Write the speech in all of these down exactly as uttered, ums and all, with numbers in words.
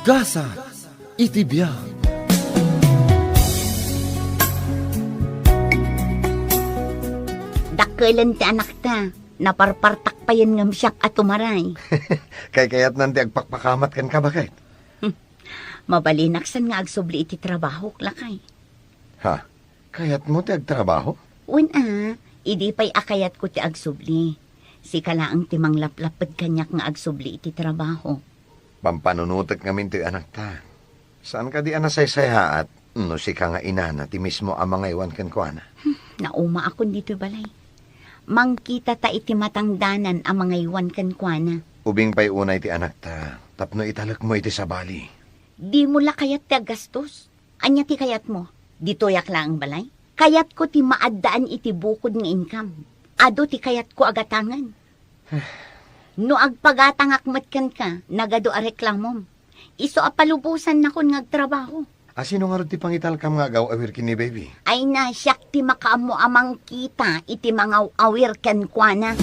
Gasat iti biag. Dakkelen ti anakta. Naparpartak payen ngem siak a tumaray. Kaykayatnan ti agpakpakamat kenka, baket? Hmm. Mabalinak saan nga agsubli iti trabahok, lakay. Ha? Kayatmo ti agtrabaho? Wen a, idi pay a kayatko ti agsubli. Sika laeng ti manglaplapped kaniak nga agsubli iti trabaho. Pampanunotek ngamin toy anakta. Saan kadi a nasaysayaat no sika nga inana ti mismo a mangaywan kenkuana? Hmm, naumaakon ditoy balay. Mangkitata iti matangdanan a mangaywan kenkuana. Ubing pay unay ti anakta tapno italekmo iti sabali. Dimo la kayat ti aggastos? Ania ti kayatmo? Ditoyak laeng balay? Kayatko ti maaddaan iti bukod nga income. Adu ti kayatko a gatangen. No agpagatangak met kenka, nagadu a reklamom. Isu a palubosannakon nga agtrabaho. A, sino ngarud ti pangitalkam nga agaw-awir ken ni baby? Ay na, siak ti makaammo a mangkita iti mangaw-awir kenkuana.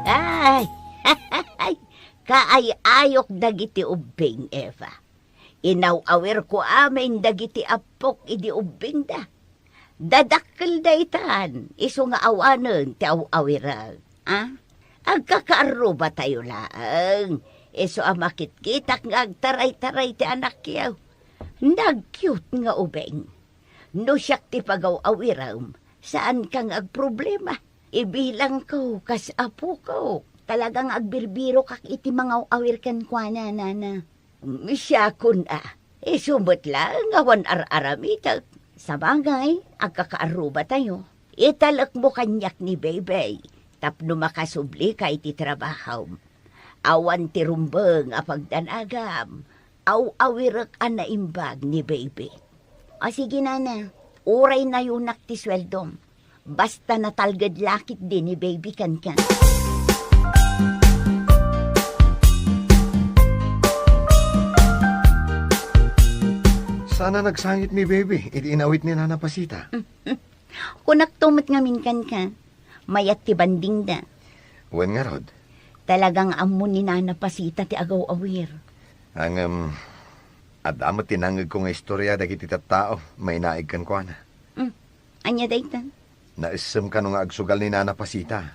Ay! Kaay-ayok dagiti ubbing, Eva. Inaw-awirko amin dagiti appok idi ubbingda. Dadakkel daytan, isu nga awanen ti aw-awirek. A? Agkakaarrubatayo laeng, isu a makitkitak nga agtaray-taray ti anakyo. Nag-cute nga ubing. No siak ti pagaw-awirem, saanka nga agproblema. Ibilangko kas apoko. Talaga nga agbirbirokak iti mangaw-awir kenkuana, nana. Siakon a, isu met laeng nga awan ar-aramitek. Sabagay, agkakaarrubatayo. Italekmo kaniak ni Baybay tapno makasublika iti trabahom. Awan ti rumbeng a pagdanagam. Aw-awirek a naimbag ni Baby. O sige, nana, uray nayunak ti sueldom. Basta natalged la ketdi ni Baby kenka. Saan a nagsangit ni Baby iti inawit ni Nana Pasita? Kunakto met ngamin kenka, mayat ti bandingda. Wen ngarud? Talaga nga ammo ni Nana Pasita ti agaw-awir. Ngem, adda met ti nangngegko nga istorya dagiti tattao mainaig kenkuana. Hmm. Ania dayta? Naessem kano nga agsugal ni Nana Pasita?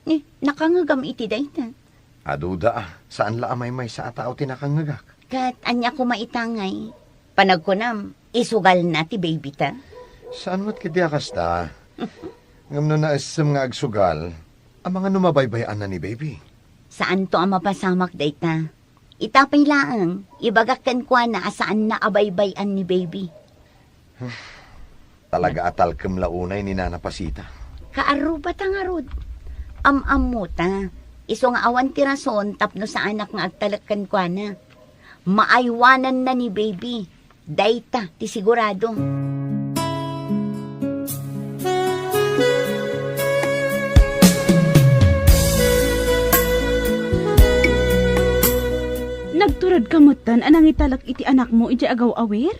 Ni, nakangngegam iti dayta? Aduda a, saan la a maymaysa a tao ti nakangngegak. Ket ania koma ita ngay? Panagkunam, isugalna ti baby ta? Saan met ketdi a kasta. Ngem no naessem nga agsugal, amangan no mabaybay-anna ni baby? Saanto a mapasamak dayta. Ita pay laeng, ibagak kenkuana a saanna a baybay-an ni baby. Talaga a talkem la unay ni Nana Pasita. Kaarrubata ngarud. Am-ammota, isu nga awan ti rason tapno saanak nga agtalek kenkuana. Maaywananna ni baby. Dayta ti sigurado. Nagturedka metten a nangitalek iti anakmo idiay agaw-awir?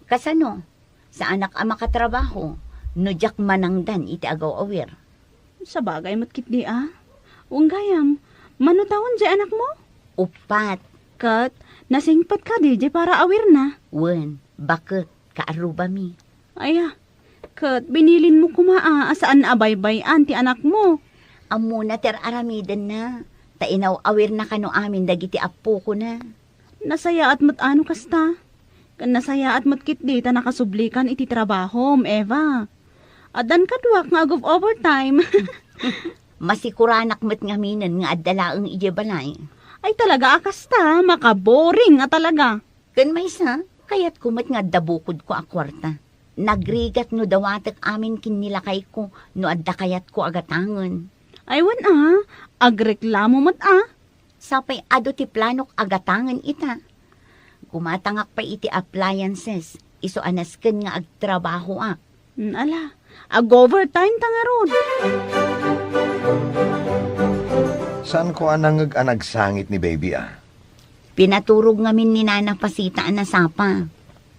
Kasano? Saanak a makatrabaho no diak manangdan iti agaw-awir. Sabagay met ketdi a. Wen gayam, mano tawen diay anakmo? Uppat. Ket nasingpet kadi diay paraawirna? Wen, baket, kaarrubami. Aya, ket binilinmo koma a, a saan a baybay-an ti anakmo. Ammona ti ar-aramidenna, ta inaw-awirna kano amin dagiti appokona. Nasayaat met a no kasta. Ken nasayaat met ketdi ta nakasublikan iti trabahom, Eva. Addan kaduak nga ag-overtime. Masikuranak met ngaminen nga adda laeng idiay balay. Ay, talaga a kasta, makaboring a talaga. Ken maysa, kayatko met nga adda bukodko a kuarta. Nagrigat no dawatek amin ken ni lakayko no adda kayatko a gatangen. Ay, wen a, agreklamo met a. Sapay adu ti planok a gatangen ita. Gumatangak pay iti appliances, isu a nasken nga agtrabahoak. Hmm, ala, ag-overtime ta ngarud. Saanko a nangngeg a nagsangit ni baby a. Pinaturog ngamin ni Nana Pasita a nasapa.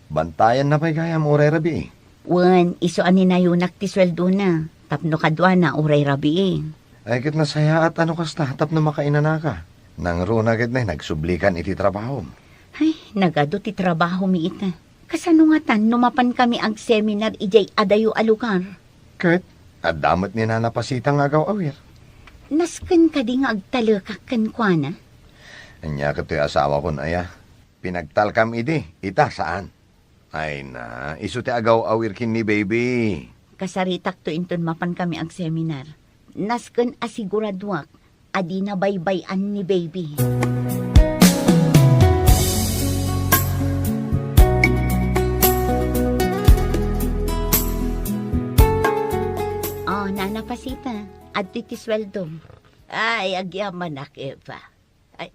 Bantayanna pay gayam uray rabii. Wen, isu a ninayunak ti sueldona. tapno kaduana uray rabii. Ay, ket nasayaat a no kasta tapno makainanaka. Nangruna ket nay nagsublikan iti trabahom. Ay, nagadu ti trabahomi ita. Kasano ngatan no mapankami agseminar idiay adayo a lugar? Ket adda met ni Nana Pasita nga agaw-awir. Nasken kadi nga agtalekak kenkuana? Ania ket toy asawakon aya? Pinagtalkam idi, ita saan? Ay na, isu ti agaw-awir ken ni baby. Kasaritakto inton mapankami agseminar. Nasken a siguraduak a dina baybay-an ni baby. Oh, Nana Pasita, adtoy ti sueldom. Ay, agyamanak, Eva. Ay,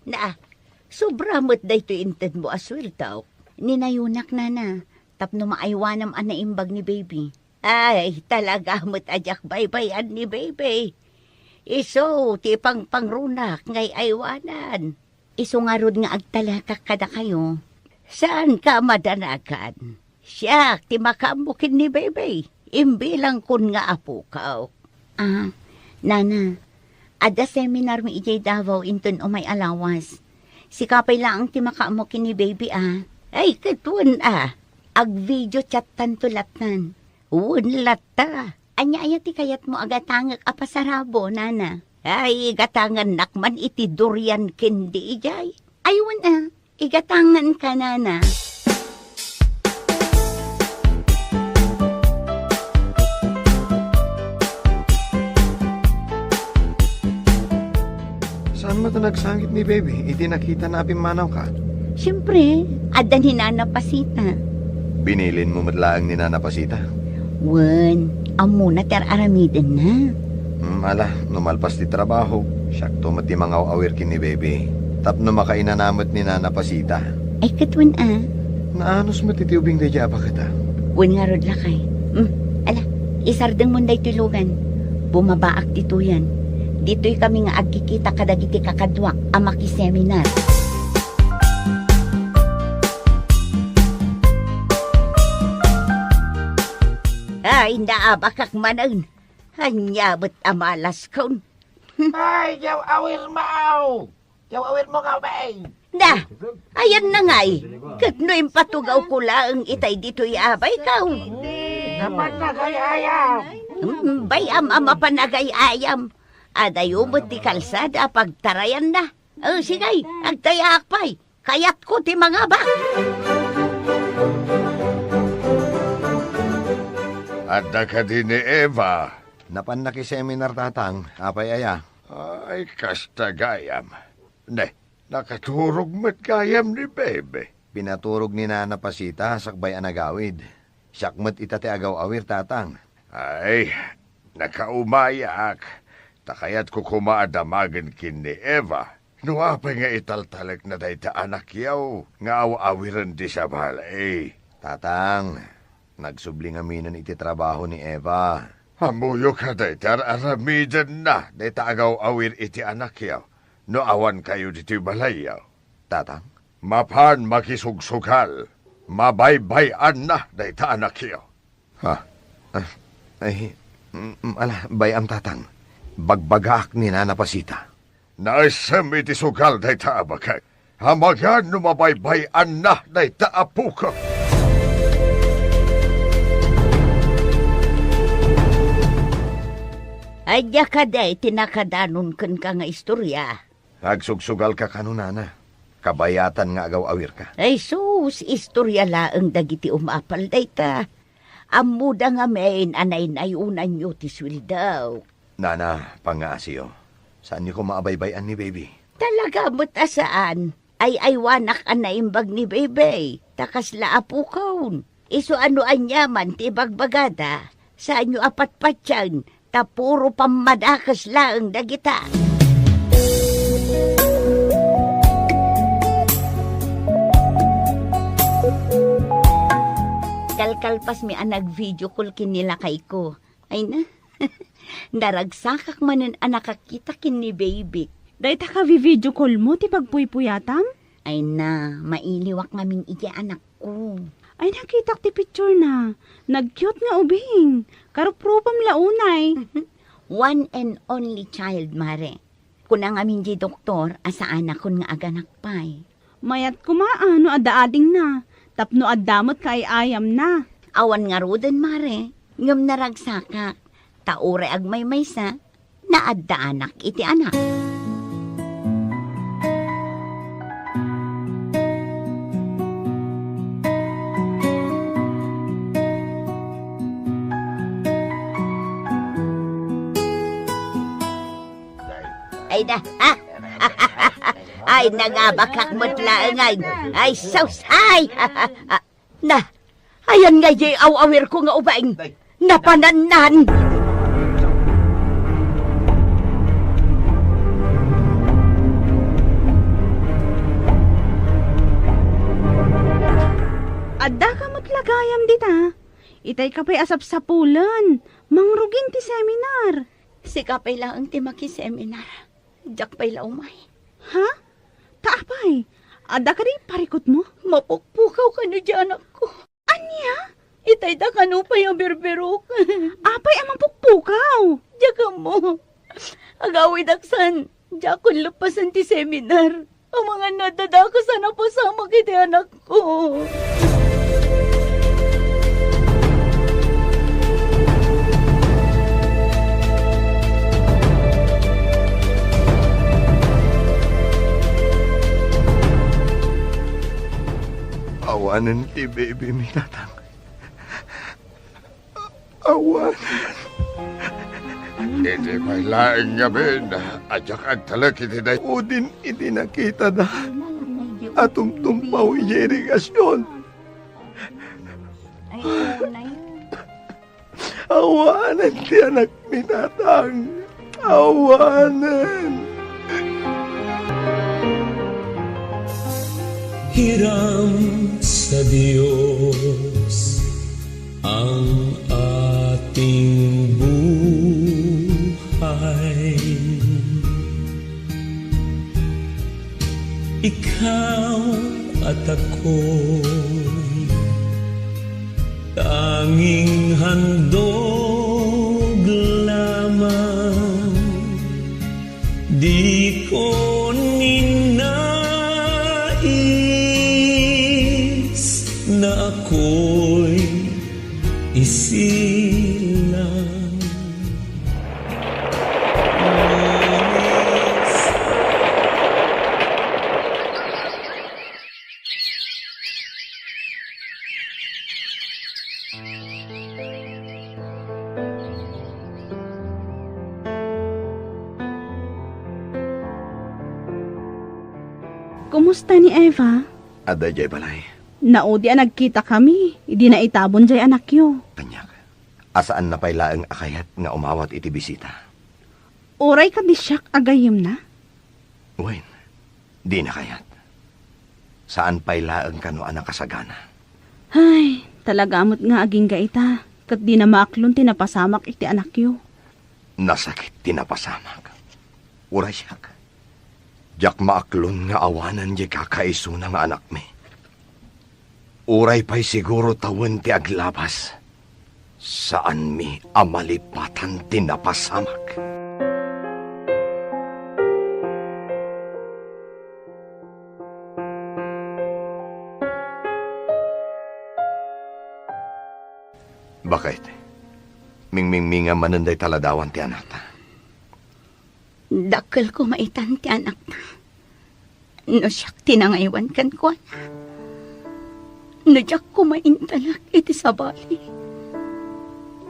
na, sobra met daytoy intedmo a sueldo. Ninayonak, Nana, tapno maaywanam a naimbag ni baby. Ay, talaga met a diak baybay-an ni baby. Isu ti pangpangrunak nga ay-aywanan. Isu ngarud nga agtalekak kadakayo. Saanka a madanagan. Siak ti makaammo ken ni baby. Imbilangkon nga apok. Ah, Nana, adda seminarmi idiay Davao inton umay a lawas. Sika pay laeng ti makaammo ken ni baby, ah. Ay, ket wen, ah. Ag-video chattanto lattan. Wen latta. Ania aya ti kayatmo a gatangek a pasarabo, Nana? Ay, igatangannak man iti durian candy idiay. Ay, wen, ah. Igatanganka, Nana. Saan met a nagsangit ni baby iti nakitana a pimmanawka? Siempre, adda ni Nana Pasita. Binilinmo met laeng ni Nana Pasita? Wen, ammona ti ar-aramidenna. Hmm, ala, no malpas ti trabaho, siakto met ti mangaw-awir ken ni baby. Tapno makainana met ni Nana Pasita. Ay, ket wen, ah. Naanus met iti ubing daydiay a baketa. Wen ngarud, lakay. Hmm, ala, isardengmon daytoy lugan. Bumabaak ditoyen. Ditoy kami nga agkikita kadagiti kakaduak a makiseminar. Ay, naabakak manen. Ania met a malaskon? Ay, diak awir, maaw! Diak awir mo nga, bay! Na, ayan na ngay. Ket no impatugawko laeng itay ditoy a baybay kaw. Napanagay-ayam. Mm, bay-am a mapanagay-ayam. Adayo met ti kalsada a pagtarayanna. O, sige, agtayaak pay. Kayatko ti mangabak. Adda kadi ni Eva? Napan nakiseminar, Tatang. Apay aya? Ay, kasta gayam. Ne, nakaturog met gayam ni Bebe. Pinaturog ni Nana Pasita sakbay a nagawid. Siak met ita ti agaw-awir, Tatang. Ay, nakaumayak. Ta kayatko koma a damagen ken ni Eva. No apay nga italtalekna dayta a nakyaw nga aw-awiren ti sabali? Tatang, nagsubli ngaminen iti trabaho ni Eva. Ammoyo kadi ti ar-aramidenna dayta agaw-awir iti a nakyaw no awan kayo ditoy balayyo? Tatang? Mapan makisugsugal, mabaybay-anna dayta a nakyaw. Ha? Ah, ay, mm, ala, bay-am, Tatang. Bagbagaak ni Nana Pasita. Naisem iti sugal dayta a baket. Amangan no mabaybay-anna dayta a pukot. Ania kadi ti nakadanon kenka nga istorya? Agsugsugalka kano, Nana. Kabayatan nga agaw-awirka. Ay sus, istorya laeng dagiti umapal dayta. Ammoda ngamin a naynayonanyo ti sueldo. Nana, pangngaasiyo. Saanyo koma a baybay-an ni Baby? Talaga met a saan. Ay-aywanak a naimbag ni Baby. Ta kasla a pukon. Isu a no aniaman ti ibagbagada, saanyo a patpatien, ta puro pammadakes laeng dagita. Kalkalpasmi a nag-video call ken ni lakayko. Ay na, naragsakak manen a nakakita ken ni Baby. Dayta kavi-video call mo ti pagpuypuyatam? Ay na, mailiwak ngamin iti anak ko. Ay, nakitak ti picture na. Nag-cute nga ubing. Karuprupam la unay. One and only child, Mare. Kuna ngamin di doktor a saanakon nga aganak pay. Mayat koma a no adda adingna, tapno adda met kaay-ayamna. Awan ngaruden, Mare, ngem naragsakak. Ta uray agmaymaysa, naaddaanak iti anak. Ay da, ha? Ay, nangabakak met laeng, ay. Ay, sus, ay! Na, ayan nga diay aw-awirko nga ubing. Napanannan! Addaka met la gayam dita. Itay ka pay a sapsapulen. Mangrugin ti seminar. Sika pay laeng ti makiseminar. Diak pay la umay. Ha? Ta apay, adda kadi parikutmo? Mapukpukaw kano diay anakko. Ania? Itay da kano pay a birbirok. Apay a mapukpukaw? Diak ammo. Agawidak san, diakon leppasen ti seminar. Amangan no adda dakes a napasamak iti anakko. Awanen ti baby mi, Tatang. Awan. Iti pay laeng ngamin a diak agtalek iti day-, udin iti nakitada a tumtumpaw idiay irigasion. Awanen ti anakmi, Tatang. Awanen. Hiram sa Diyos ang ating buhay. Ikaw at ako'y tanging handog lamang. Di ko ninais na ako'y isilang. Kumusta ni Eva? Adda idiay balay. Naudi a nagkitakami idi naitabon diay anakyo. Aniak, a saanna pay laeng a kayat nga umawat iti bisita. Uray kadi siak a gayyemna? Wen, dina kayat. Saan pay laeng kano a nakasagana. Ay, talaga met nga agingga ita, ket dina maaklon ti napasamak iti anakyo. Nasakit ti napasamak. Uray siak, diak maaklon nga awanen diay kakaisuna nga anakmi. Uray pay siguro tawen ti aglabas, saanmi a malipatan ti napasamak. Baket, mingmingminga manen dayta ladawan ti anakta. Dakkel koma itan ti anakta. No siak ti nangaywan kenkuana, no diak koma intalek iti sabali,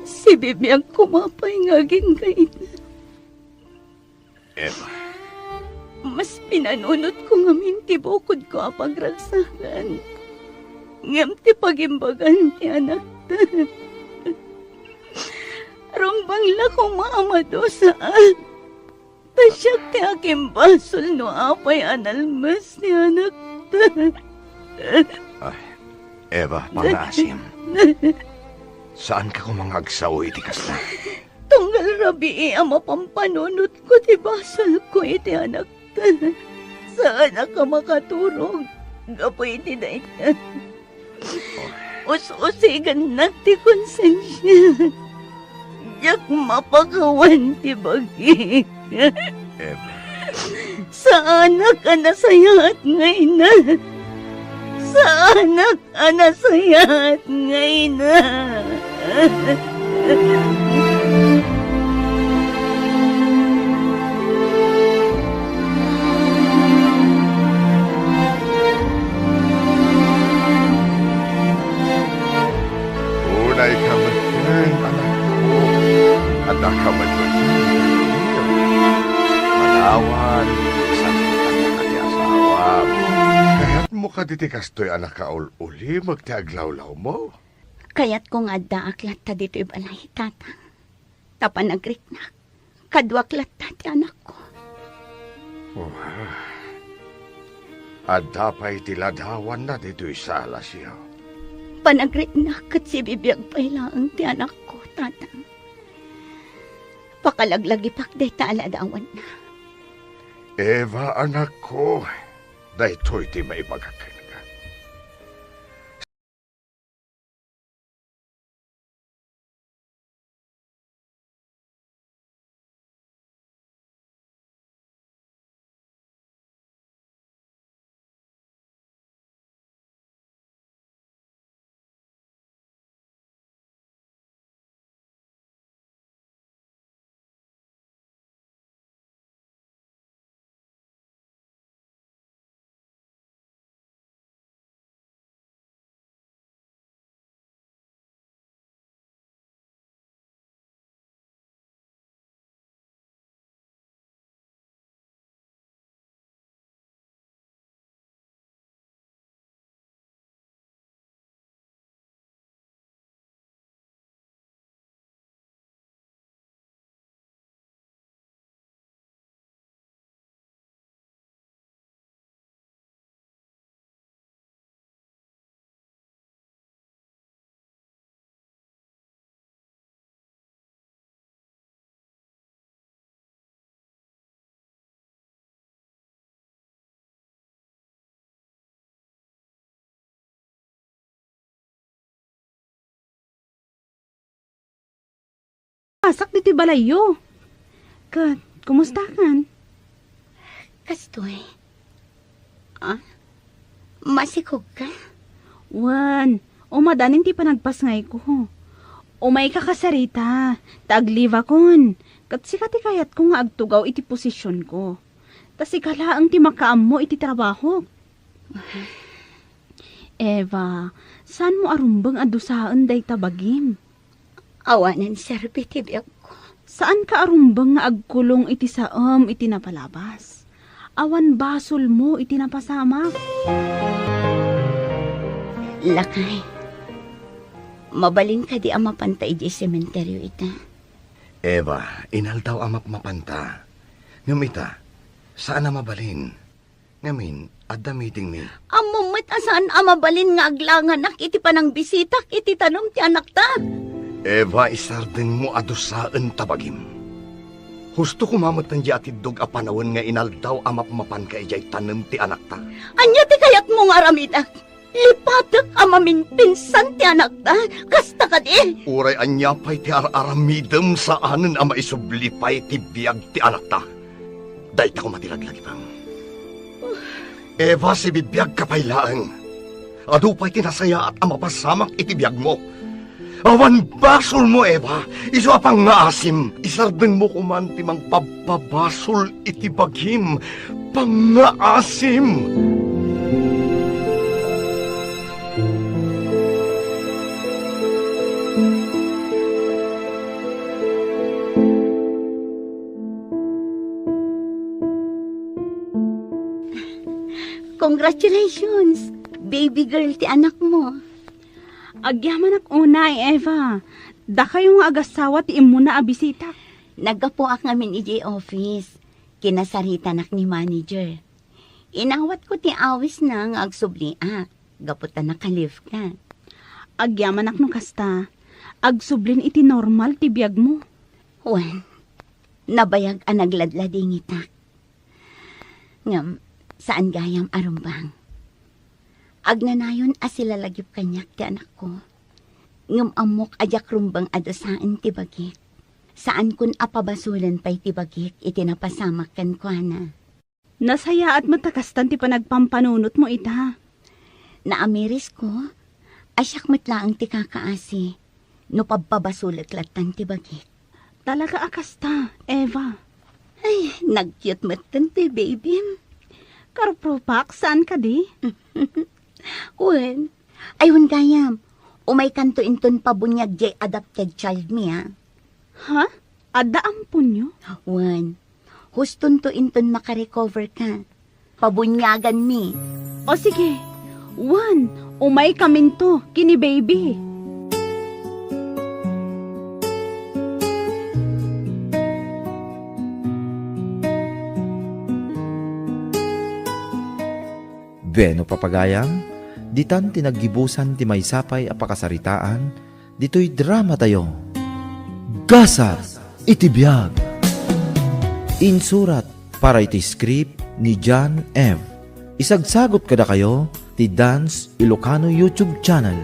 sibibiag koma pay nga agingga ita. Eva. Mas pinanunotko ngamin ti bukodko a pagragsakan ngem ti pagimbagan ti anakta. Rumbeng la koma a madusaak. Ta siak ti agimbasol no apay a nalmes ti anakta. Ay, Eva, pangaasim. Saanka koma nga agsao iti kasta? Tunggal rabii a mapampanunotko ti basolko iti anakta. Saanak a makaturog gapu iti dayta. Oh, Us-usigannak ti konsensiak. Diak mapakawan ti bagik. Eva. Saanak a nasayaat nga ina. Saanak a nasayaat nga ina. Unayka metten, anakko. Addaka met laeng. Manawan, sarsarita ti asawam. Kayatmo kadi ti kastoy a nakaul-ulimeg ti aglawlawmo? Kayatko nga addaak latta ditoy balay, Tatang. Ta panagriknak, kaduak latta ti anakko. Oh, adda pay ti ladawanna ditoy sala, siak. Panagriknak ket sibibiag pay laeng ti anakko, Tatang. Pakalaglagipak dayta a ladawanna. Eva, anakko, daytoy ti maibagak kenka. Pasak ditoy balayyo. Ket, kumustakan? Kastoy. Ah? Masikog ka? Wen, umadanin ti panagpasngayko. Umayka kasarita, ta aglibakon. Ket sika ti kayatko nga agtugaw iti posisionko. Ta sika laeng ti makaammo iti trabahok. Eva, saanmo a rumbeng a dusaen dayta bagim? Awanen serbi ti biagko. Saanka a rumbeng nga agkulong iti saem iti napalabas. Awan basolmo iti napasamak. Lakay, mabalin kadi a mapanta idiay sementerio ita? Eva, inaldaw a mapmapanta. Ngem ita, saan a mabalin. Ngamin, adda meetingmi. Ammom met a saan a mabalin nga aglanganak iti panangbisitak iti tanem ti anakta. Eva, isardengmo a dusaen ta bagim. Husto koma met diay atiddog a panawen nga inaldaw a mapmapanka idiay tanem ti anakta. Ania ti kayatmo nga aramidek? Lipatek a maminpinsan ti anakta, kasta kadi? Uray ania pay ti ar-aramidem, saanen a maisubli pay ti biag ti anakta. Dayta koma ti laglagipem. Eva, sibibiagka pay laeng. Adu pay ti nasayaat a mapasamak iti biagmo. Awan basolmo, Eva, isu a pangngaasim. Isardengmo koman ti mangpabpabasol iti bagim. Pangngaasim. Congratulations! Baby girl ti anakmo. Agyamanak unay, Eva. Dakayo nga agassawa ti immuna a bisita. Naggapuak ngamin idiay office. Kinasaritanak ni manager. Inawatko ti awisna nga agsubliak gapu ta naka-leave ka. Agyamanak no kasta. Agsublin iti normal ti biagmo. Wen, nabayag a nagladladingitak. Ngem, saan gayam a rumbeng. Agnanayon a silalagip kaniak ti anakko. Ngem ammok a diak rumbeng a dusaen ti bagik. Saankon a pabasolen pay ti bagik iti napasamak kenkuana. Nasayaat met a kastan ti panagpampanunotmo ita. Naamirisko a siak met laeng ti kakaasi no pabpabasolek lattan ti bagik. Talaga a kasta, Eva. Ay, nag-cute metten ti babym. Karuprupak, saan kadi? Wen, ay wen gayam, umaykanto inton pabuniag diay adopted child mi, a. Ha? Adda amponyo? Wen, hustonto inton makarecover ka. Pabuniaganmi. O sige, wen, umaykaminto ken ni baby. Bueno, papagayam, ditan ti naggibusan ti maysa pay a pakasaritaan ditoy dramatayo. Gasat iti biag. Insurat para iti script ni John F. Isagsagut kadakayo ti Dance Ilocano YouTube channel.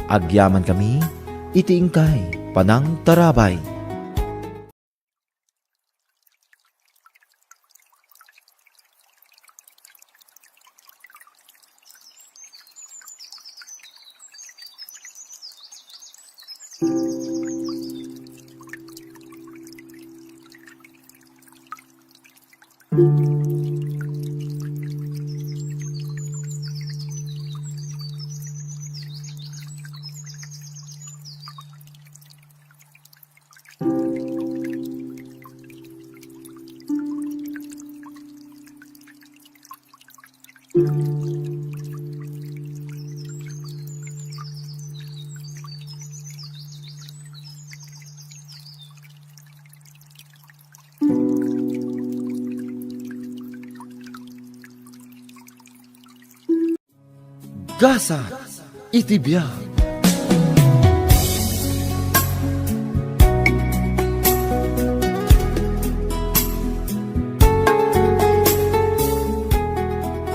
Agyamankami iti inkay panangtarabay. Gasat iti biag.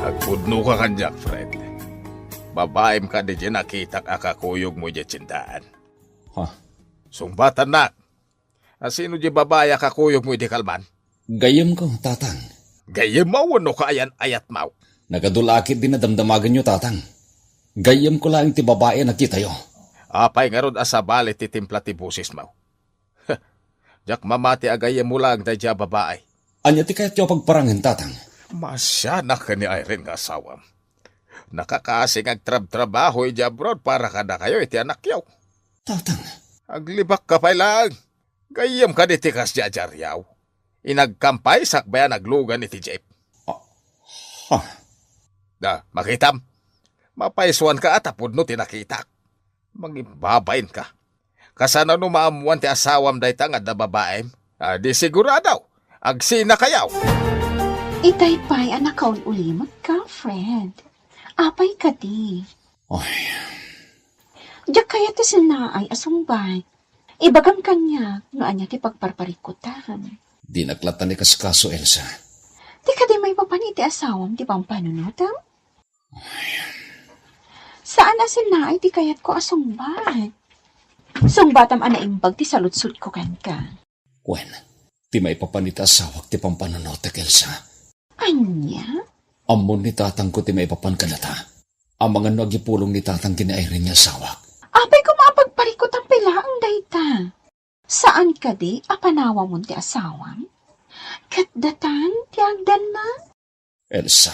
Agpudno ka kaniak, Fred. Babaem kadi diay nakitak a kakuyogmo idiay tiendaan? Ha? Sungbatannak. A, sino diay babai a kakuyogmo idi kalman? Gayyemko, Tatang. Gayyemmo wenno kaayan-ayatmo? Nagadu la a ket di nadamdamagenyo, Tatang. Gayyemko laeng ti babai a nakitayo. Apay ngarud a sabali ti timpla ti bosesmo? Diak mamati a gayyemmo laeng daydiay a babai. Ania ti kayatyo a pagparangen, Tatang? Maasianak ken ni Irene nga asawam. Nakakaasi nga agtrabtrabaho idiay abroad para kadakayo iti anakyo. Tatang. Aglibakka pay laeng. Gayyem kadi ti kasdiay a diaryo? Inagkam pay sakbay a naglugan iti jeep. Ah, ha? Da, makitam. Mapaysuanka a ta pudno ti nakitak. Mangimbabainka. Kasano no maammoan ti asawam dayta nga adda babaim? A, di sigurado. Agsinakayo. Itay pay a nakaul-ulimek ka, Fred. Apay kadi? Ay. Diak kayat ti sennaay a sungbat. Ibagam kaniak no ania ti pagparparikutam. Dinak latta ni kaskaso, Elsa. Di kadi maipapan iti asawam ti pampanunotam? Saan a sennaay ti kayatko a sungbat. Sungbatam a naimbag ti saludsodko kenka. Wen, ti maipapan iti asawak ti pampanunotek, Elsa. Ania? Ammon ni tatangko ti maipapan kadata. Amangan no agipulong ni tatang ken ni Irene nga asawak. Apay koma a pagparikutam pay laeng dayta? Saan kadi a panawamon ti asawam? Ket datan ti agdanna? Elsa.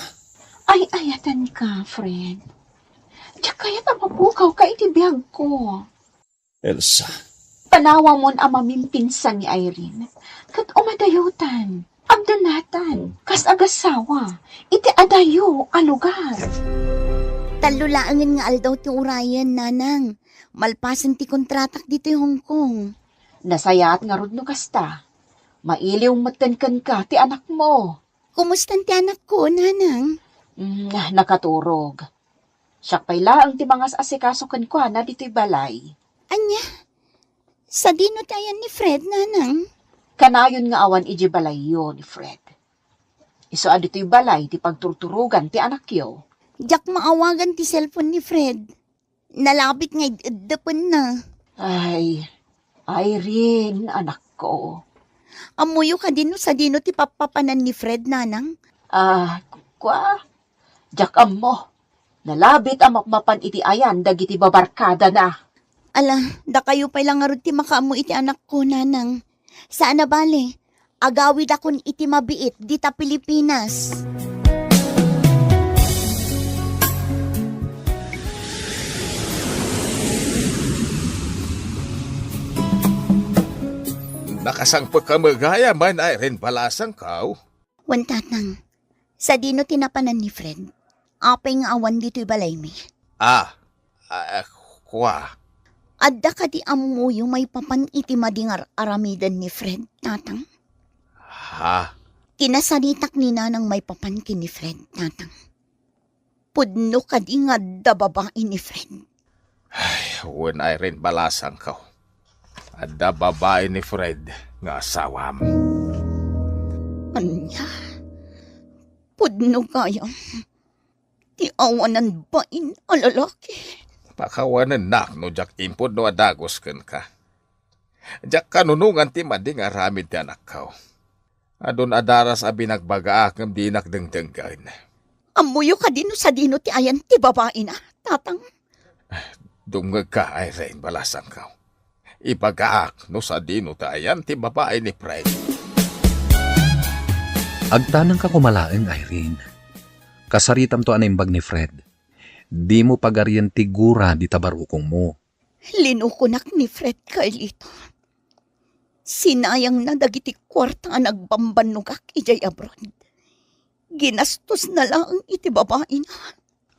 Ay-ayatenka, Fred. Diak kayat a mapukawka iti biagko. Elsa. Panawamon a mamimpinsan ni Irene, ket umadayotan, agdanatan, kas agasawa, iti adayo a lugar. Tallo laengen nga aldaw ti urayen, Nanang, malpasen ti kontratak ditoy Hong Kong. Nasayaat ngarud no kasta. Mailiw metten kenka ti anakmo. Kumustan ti anakko, Nanang? Mm, nakaturog. Siak pay laeng ti mangas-asikaso kenkuana ditoy balay. Ania? Sadino ti ayan ni Fred, Nanang? Kanayon nga awan idiay balayyo ni Fred. Isu a ditoy balay ti pagturturogan ti anakyo. Diak maawagan ti cellphone ni Fred. Nalabit nga id-, iddepenna. Ay, Irene, anakko. Ammoyo kadi no sadino ti pappapanan ni Fred, nanang? Ah, kua? Diak ammo. Nalabit a mapmapan iti ayan dagiti babarkadana. Ala, dakayo pay la ngarud ti makaammo iti anakko, nanang. Saan a bale, agawidakon iti mabiit dita Pilipinas. Nakasangpet ka met gayam, Irene, balasangko. Wen, tatang, sadino ti napanan ni Fred? Apay nga awan ditoy balaymi? Ah, ah, kua. Adda kadi ammoyo maipapan iti madi nga ar-aramiden ni Fred, tatang? Ha? Kinasaritak ni nanang maipapan ken ni Fred, tatang. Pudno kadi nga adda babai ni Fred? Ay, wen, Irene, balasangko. Adda babai ni Fred nga asawam. Ania? Pudno gayam ti awanan bain a lalaki? Pakawanennak no diak impudno a dagus kenka. Diak kanunongan ti madi nga aramid ti anakko. Adun a daras a binagbagaak ngem dinak dengdenggen. Ammoyo kadi no sadino ti ayan ti babaina, tatang? Dumngegka, Irene, balasangko. Ibagaak no sadino ti ayan ti babai ni Fred. Agtanangka koma laeng, Irene. Kasaritamto a naimbag ni Fred. Dimo pagarien ti gura dita barukongmo. Linukonak ni Fred, Carlito. Sinayangna dagiti kuarta a nagbambannogak idiay abroad. Ginastosna laeng iti babaina.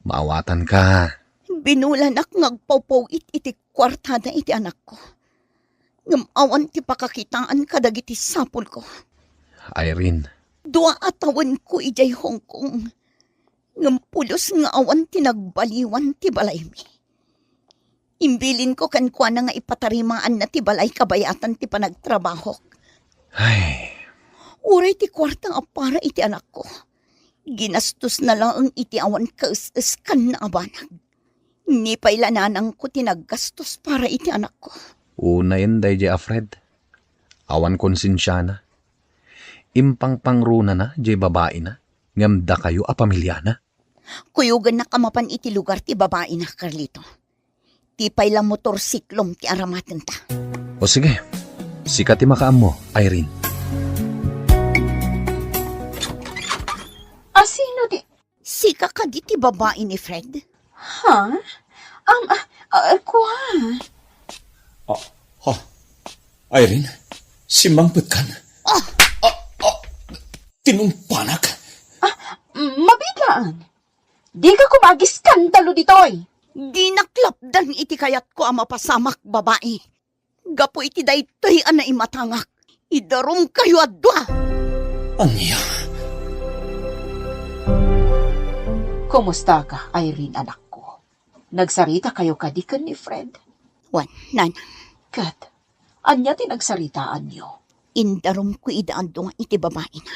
Maawatanka. Binulanak nga agpawpaw-it iti kuartada iti anakko. Ngem awan ti pakakitaan kadagiti sapulko. Irene. Dua a tawenko idiay Hong Kong. Ngem pulos nga awan ti nagbaliwan ti balaymi. Imbilinko kenkuana nga ipatarimaanna ti balay kabayatan ti panagtrabahok. Ay. Uray ti kuarta a para iti anakko, ginastosna laeng iti awan kaes-eskanna a banag. Ni pay la nanangko ti naggastos para iti anakko. Unayen daydiay a Fred. Awan konsensiana. Impangpangrunana diay babaina, ngem dakayo a pamiliana. Kuyogennak a mapan iti lugar ti babaina, Carlito. Ti pay la motorsiklom ti aramatenta. O sige, sika ti makaammo, Irene. Asino ti Sika kadi ti babai ni Fred? Ha? Am, ah, ah, kua? Ah, ha? Irene, simmangpetkan? Ah! Ah, ah, tinungpanak? Ah, mabiit laeng. Dika koma agiskandalo ditoy. Dinak lapdan iti kayatko a mapasamak, babai. Gapu iti daytoy a naimatangak, idarumkayo a dua. Ania? Kumustaka, Irene, anakko? Nagsaritakayo kadi ken ni Fred? Wen, nanang. Ket, ania ti nagsaritaanyo? Indarumko ida a dua iti babaina.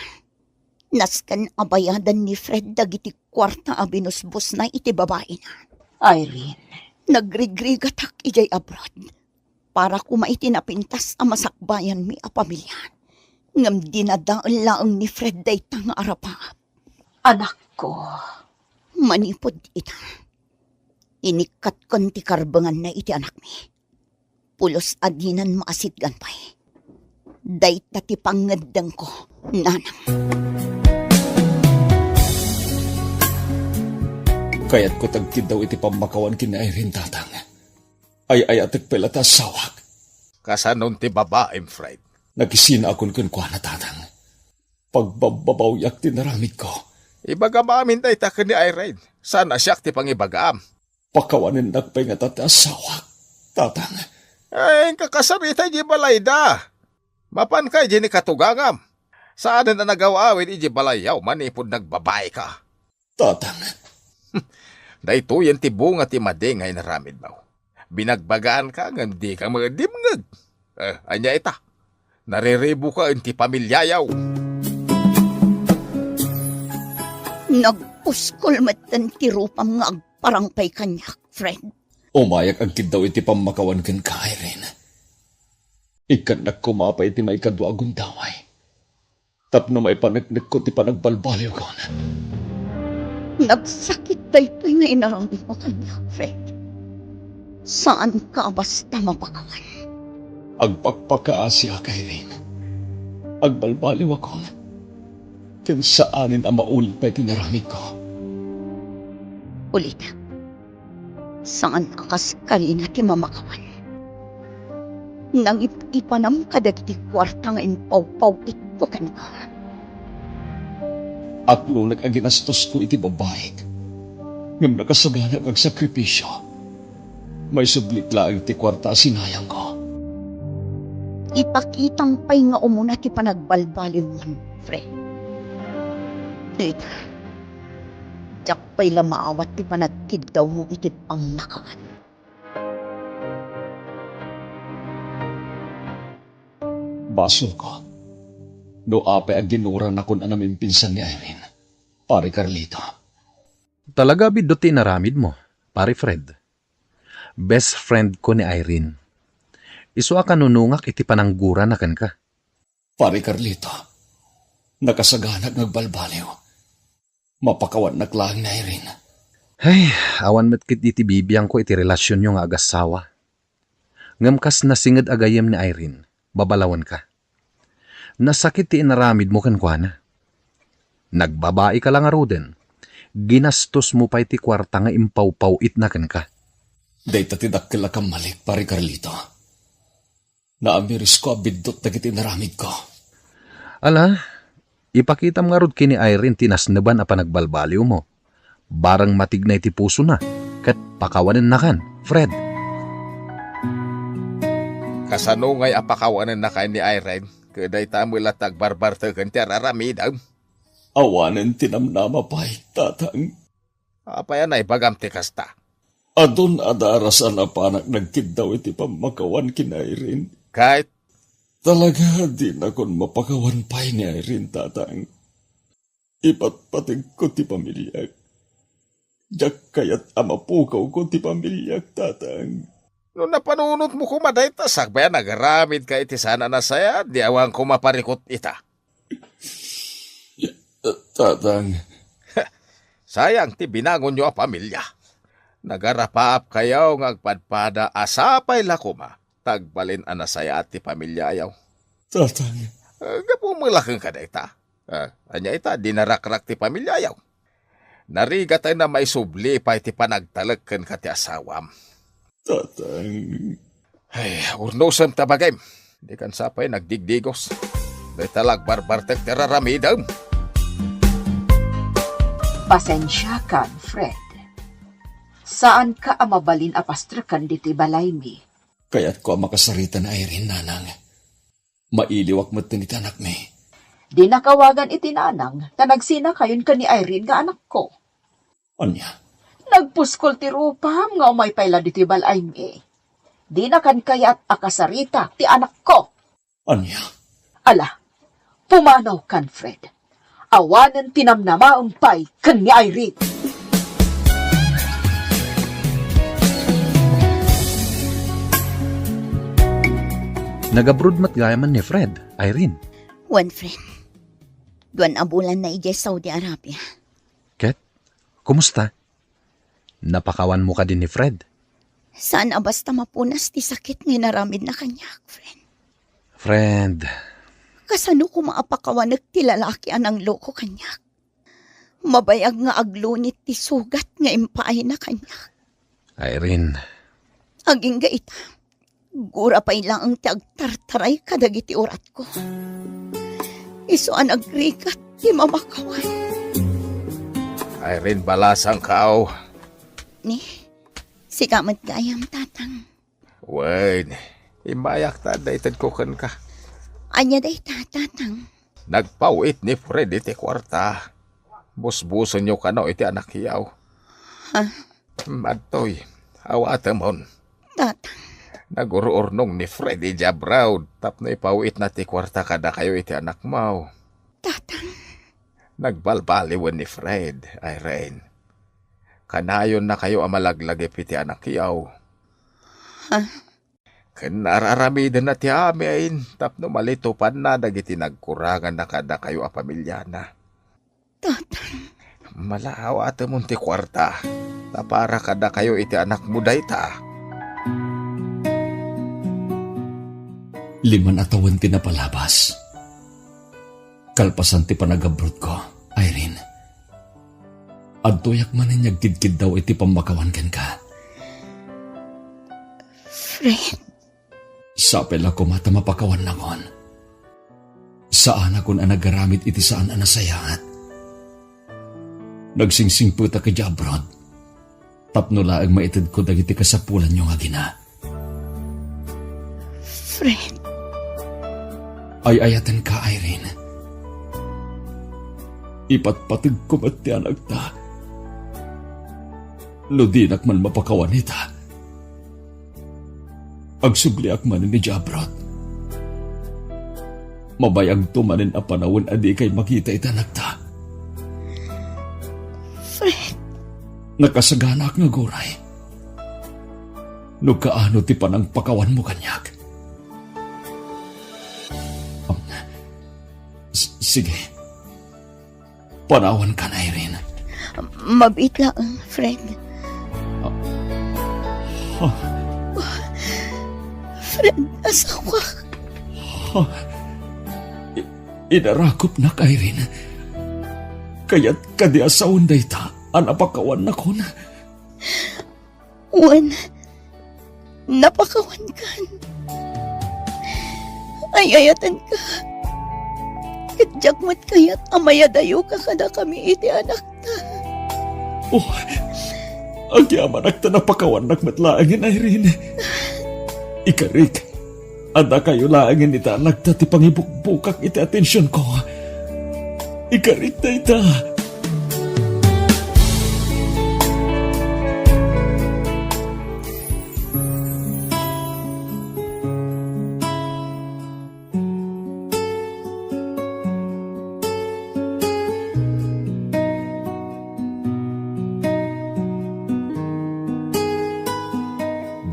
Nasken a bayadan ni Fred dagiti kuarta a binusbosna iti babaina. Irene. Nagrigrigatak idiay abroad para koma iti napintas a masakbayanmi a pamilya. Ngem dinadael laeng ni Fred dayta nga arapaap. Anakko. Manipud ita, inikkatkon ti karbenganna iti anakmi. Pulos a dinan maasitgan pay. Dayta ti pangngeddengko, nanang. Kayatko ti agtiddaw iti pammakawan ken ni Irene, tatang. Ay-ayatek pay la ti asawak. Kasanon ti babaim, Fred? Nakisinaakon kenkuana, tatang. Pagbabbabawiak ti naramidko. Ibagam amin dayta ken ni Irene. Saan a siak ti pangibagaam. Pakawanennak pay ngata ti asawak, tatang. Ay, inka kasarita idiay balayda. Mapanka idiay ni katugangam. Saanen a nagaw-awid idiay balayyo manipud nagbabaika. Tatang. Daytoyen ti bunga ti madi nga inaramidmo. Binagbagaanka ngem dika met dimngeg. Eh, ania ita? Nariribuka iti pamiliayo. Nag- Nagpuskol metten ti rupam nga agparang pay kaniak, Fred. Umayak agkiddaw iti pammakawan kenka, Irene. Ikkannak koma pay ti maikadua a gundaway tapno maipaneknekko ti panagbalbaliwkon. Nagsakit daytoy nga inaramidmo kaniak, Fred. Saanka a basta mapakawan. Agpakpakaasiak, Irene. Agbalbaliwakon. Ken saanen a maulit pay ti inaramidko. Ulitek. Saan a kas karina ti mamakawan. Nangip-ipanam kadagiti kuarta nga impawpaw-itko kenka. Aklonek a ginastosko iti babaik, ngem nakasaganak nga agsakripisio. Maisubli laeng ti kuarta a sinayangko. Ipakitam pay nga umuna ti panagbalbaliwem, Fred. Dita, diak pay la maawat ti panagkiddawmo iti pammakawan. Basolko no apay a ginuranakon a namimpinsan ni Irene, Pare Carlito. Talaga, biddut ti inaramidmo, Pare Fred. Best friend ko ni Irene. Isu a kanunungak iti pananggurana kenka. Pare Carlito, nakasaganak nga agbalbaliw. Mapakawannak laeng ni Irene. Ay, awan met ketdi ti bibiangko iti relasionyo nga agassawa. Ngem kas nasinged a gayyem ni Irene, babalawenka. Nasakit ti inaramidmo kenkuana. Nagbabaika la ngaruden, ginastosmo pay ti kuarta nga impawpaw-itna kenka. Dayta ti dakkel a kammalik, Pare Carlito. Naamirisko a biddut dagiti inaramidko. Ala, ipakitam ngarud ken ni Irene ti nasneban a panagbalbaliwmo. Bareng matignay ti pusona ket pakawanennakan, Fred. Kasano ngay a pakawanennaka ni Irene ket dayta met la ti agbarbarteken ti ar-aramidem? Awanen ti namnama pay, Tatang. Apay a naibagam ti kasta? Adun a daras a napanak nagkiddaw iti pammakawan ken Irene. Ket? Talaga, dinakon mapakawan pay ni Irene, Tatang. Ipatpategko ti pamiliak. Diak kayat a mapukawko ti pamiliak, Tatang. No napanunotmo koma dayta, sakbay a nagaramidka iti saan a nasayaat, di awan koma parikut ita. Tatang. Sayang ti binangonyo a pamilya. Nagarapaapkayo nga agpadpada a sapay la koma ta agbalin a nasayaat ti pamilyayo. Tatang. Eh, gapu met la kenka dayta. Eh, ania ita, di narakrak ti pamilyayo. Narigat a maisubli pay ti panagtalek kenka ti asawam. Tatang. Ay, urnosem ta bagim. Dikan sapay nagdigdigos. Dayta la agbarbartek ti ar-aramidem. Pasensiakan, Fred. Saanka a mabalin a pastreken ditoy balaymi. Kayatko a makasarita ni Irene, Nanang. Mailiwak met iti anakmi. Dinak awagan iti nanang ta nagsinakayon ken ni Irene nga anakko. Ania? Nagpuskol ti rupam nga umay pay la ditoy bal-aymi. Dinakan kayat a kasarita ti anakko. Ania? Ala, pumanawkan, Fred. Awanen ti namnamaem pay ken ni Irene. Nagabroad met gayamen ni Fred, Irene. Wen, Fred. Duan a bulan na idiay Saudi Arabia. Ket, kumusta? Napakawanmo kadi ni Fred? Saan a basta mapunas ti sakit nga inaramidna kaniak, friend. Friend. Kasano koma a pakawanek ti lalaki a nangloko kaniak? Mabayag nga aglunit ti sugat nga impaayna kaniak. Irene. Agingga ita. Gura pay laeng ti agtartaray kadagiti uratko. Isu a nagrigat ti mamakawan. Irene, balasangko. Ni, sika met gayam, Tatang. Wen, immayak ta adda itedko kenka. Ania dayta, Tatang? Nagpaw-it ni Fred iti kuarta. Busbusenyo kano iti anakyaw. Ha? Adtoy, awatemon. Tatang. Nagur-urnong ni Fred idiay abroad tapno ipaw-itna ti kuarta kadakayo iti anakmo. Tatang. Nagbalbaliwen ni Fred, Irene. Kanayonnakayo a malaglagip iti anakyaw. Ha? Ken ar-aramidenna ti amin tapno malitupanna dagiti nagkuranganna kadakayo a pamiliana. Tatang. Malaawatemon ti kuarta. Ta para kadakayo iti anakmo dayta. Liman a tawen ti napalabas. Kalpasan ti panagabroadko, Irene, adtoyak manen nga agkidkiddaw iti pammakawan kenka. Fred. Sapay la koma ta mapakawannakon. Saanakon a nagaramid iti saan a nasayaat. Nagsingsingpetak idiay abroad tapno laeng maitedko dagiti kasapulanyo nga agina. Fred. Ay-ayatenka, Irene. Ipatpategko met ti anakta. No dinak man mapakawan ita, agsubliak manen idiay abroad. Mabayagto manen a panawen a dikay makita iti anakta. Fred. Nakasaganaak nga aguray no kaano ti panangpakawanmo kaniak. Um, s-, sige. Panawankan, Irene. Mabiit laeng, Fred. Ah. Ah. Fred, asawa. Ah. I-, inarakupnak, Irene. Kayat kadi a sawen dayta a napakawannakon? Wen, napakawankan. Ay-ayatenka. Ket diak met kayat a mayadayoka kadakami iti anakta. Oh, agyamanak ta napakawannak met laengen, Irene. Ikarik, adda kayo laengen iti anakta ti pangibukbukak iti atensionko. Ikarik dayta.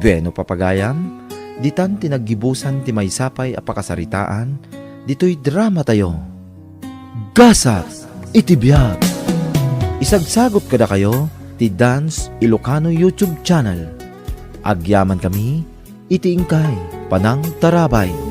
Bueno, papagayam, ditan ti naggibusan ti maysa pay a pakasaritaan ditoy dramatayo. Gasat iti biag. Isagsagut kadakayo ti Dance Ilocano YouTube channel. Agyamankami iti inkay panangtarabay.